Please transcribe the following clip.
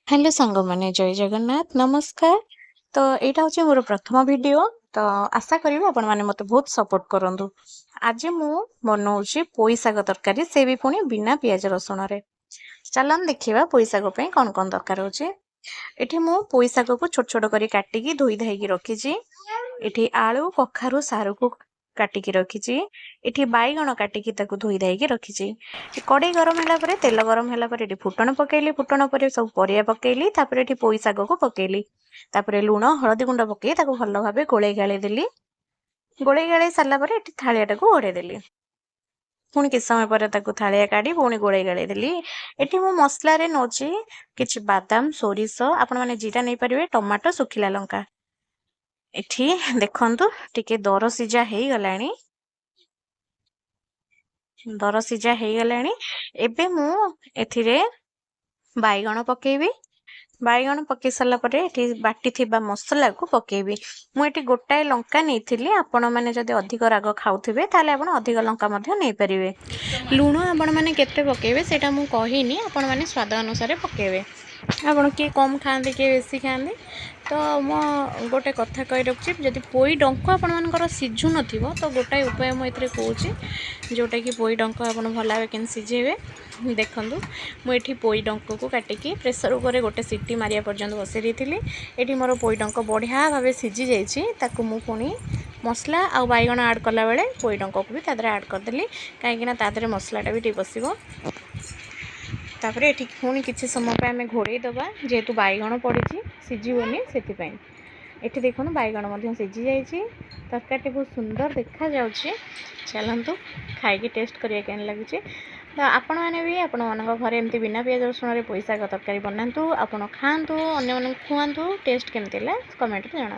Hello ସାଙ୍ଗମାନେ, ଜୟ ଜଗନ୍ନାଥ, ନମସ୍କାର। ତ ଏଇଟା ହେଉଛି ମୋର ପ୍ରଥମ ଭିଡ଼ିଓ, ତ ଆଶା କରିବି ଆପଣମାନେ ମୋତେ ବହୁତ ସପୋର୍ଟ କରନ୍ତୁ। ଆଜି ମୁଁ ବନଉଛି ପୋଇ ଶାଗ ତରକାରୀ, ସେ ବି ପୁଣି ବିନା ପିଆଜ ରସୁଣରେ। ଚାଲନ୍ତୁ ଦେଖିବା ପୋଇ ଶାଗ ପାଇଁ କ'ଣ କ'ଣ ଦରକାର ହେଉଛି। ଏଠି ମୁଁ ପୋଇ ଶାଗକୁ ଛୋଟ ଛୋଟ କରି କାଟିକି ଧୋଇ ଧାଇକି ରଖିଛି। ଏଠି ଆଳୁ, କଖାରୁ, ସାରୁକୁ କାଟିକି ରଖିଛି। ଏଠି ବାଇଗଣ କାଟିକି ତାକୁ ଧୋଇ ଧାଇକି ରଖିଛି। କଡ଼େଇ ଗରମ ହେଲା ପରେ, ତେଲ ଗରମ ହେଲା ପରେ ଏଠି ଫୁଟଣ ପକେଇଲି। ଫୁଟଣ ପରେ ସବୁ ପରିବା ପକେଇଲି। ତାପରେ ଏଠି ପୋଇ ଶାଗକୁ ପକେଇଲି। ତାପରେ ଲୁଣ, ହଳଦୀ ଗୁଣ୍ଡ ପକେଇ ତାକୁ ଭଲ ଭାବେ ଗୋଳେଇ ଗାଳେଇ ଦେଲି। ଗୋଳେଇ ଗାଳେଇ ସାରିଲା ପରେ ଏଠି ଥାଳିଆଟାକୁ ଘୋଡ଼େଇ ଦେଲି। ପୁଣି କିଛି ସମୟ ପରେ ତାକୁ ଥାଳିଆ କାଢ଼ି ପୁଣି ଗୋଳେଇ ଗାଳେଇ ଦେଲି। ଏଠି ମୁଁ ମସଲାରେ ନେଉଛି କିଛି ବାଦାମ, ସୋରିଷ, ଆପଣମାନେ ଜିରା ନେଇପାରିବେ, ଟମାଟୋ, ଶୁଖିଲା ଲଙ୍କା। ଏଠି ଦେଖନ୍ତୁ, ଟିକେ ଦର ସିଝା ହେଇଗଲାଣି। ଦର ସିଝା ହେଇଗଲାଣି। ଏବେ ମୁଁ ଏଥିରେ ବାଇଗଣ ପକେଇବି। ବାଇଗଣ ପକେଇ ସାରିଲା ପରେ ଏଠି ବାଟି ଥିବା ମସଲାକୁ ପକେଇବି। ମୁଁ ଏଠି ଗୋଟାଏ ଲଙ୍କା ନେଇଥିଲି। ଆପଣମାନେ ଯଦି ଅଧିକ ରାଗ ଖାଉଥିବେ, ତାହେଲେ ଆପଣ ଅଧିକ ଲଙ୍କା ମଧ୍ୟ ନେଇପାରିବେ। ଲୁଣ ଆପଣମାନେ କେତେ ପକେଇବେ ସେଇଟା ମୁଁ କହିନି, ଆପଣମାନେ ସ୍ୱାଦ ଅନୁସାରେ ପକେଇବେ। ଆପଣ କିଏ କମ୍ ଖାଆନ୍ତି, କିଏ ବେଶୀ ଖାଆନ୍ତି। ତ ମୁଁ ଗୋଟେ କଥା କହି ରଖୁଛି, ଯଦି ପୋଇ ଡଙ୍କ ଆପଣମାନଙ୍କର ସିଝୁନଥିବ, ତ ଗୋଟାଏ ଉପାୟ ମୁଁ ଏଥିରେ କହୁଛି, ଯେଉଁଟାକି ପୋଇ ଡଙ୍କ ଆପଣ ଭଲ ଭାବେ କେମିତି ସିଝେଇବେ। ଦେଖନ୍ତୁ, ମୁଁ ଏଠି ପୋଇ ଡଙ୍କକୁ କାଟିକି ପ୍ରେସର୍ କୁକର୍ରେ ଗୋଟେ ସିଟି ମାରିବା ପର୍ଯ୍ୟନ୍ତ ବସେଇ ଦେଇଥିଲି। ଏଠି ମୋର ପୋଇ ଡଙ୍କ ବଢ଼ିଆ ଭାବେ ସିଝି ଯାଇଛି। ତାକୁ ମୁଁ ପୁଣି ମସଲା ଆଉ ବାଇଗଣ ଆଡ଼୍ କଲାବେଳେ ପୋଇ ଡଙ୍କକୁ ବି ତା ଦେହରେ ଆଡ଼୍ କରିଦେଲି, କାହିଁକିନା ତା ଦେହରେ ମସଲାଟା ବି ଟିକେ ବସିବ। ତାପରେ ଏଠି ପୁଣି କିଛି ସମୟ ପାଇଁ ଆମେ ଘୋଡ଼େଇ ଦେବା, ଯେହେତୁ ବାଇଗଣ ପଡ଼ିଛି, ସିଝିବନି ସେଥିପାଇଁ। ଏଠି ଦେଖନ୍ତୁ, ବାଇଗଣ ମଧ୍ୟ ସିଝି ଯାଇଛି। ତରକାରୀଟି ବହୁତ ସୁନ୍ଦର ଦେଖାଯାଉଛି। ଚାଲନ୍ତୁ ଖାଇକି ଟେଷ୍ଟ କରିବା କେମିତି ଲାଗୁଛି। ତ ଆପଣମାନେ ବି ଆପଣମାନଙ୍କ ଘରେ ଏମିତି ବିନା ପିଆଜ ରସୁଣରେ ପୋଇ ଶାଗ ତରକାରୀ ବନାନ୍ତୁ, ଆପଣ ଖାଆନ୍ତୁ, ଅନ୍ୟମାନଙ୍କୁ ଖୁଆନ୍ତୁ। ଟେଷ୍ଟ କେମିତି ହେଲା କମେଣ୍ଟରେ ଜଣାନ୍ତୁ।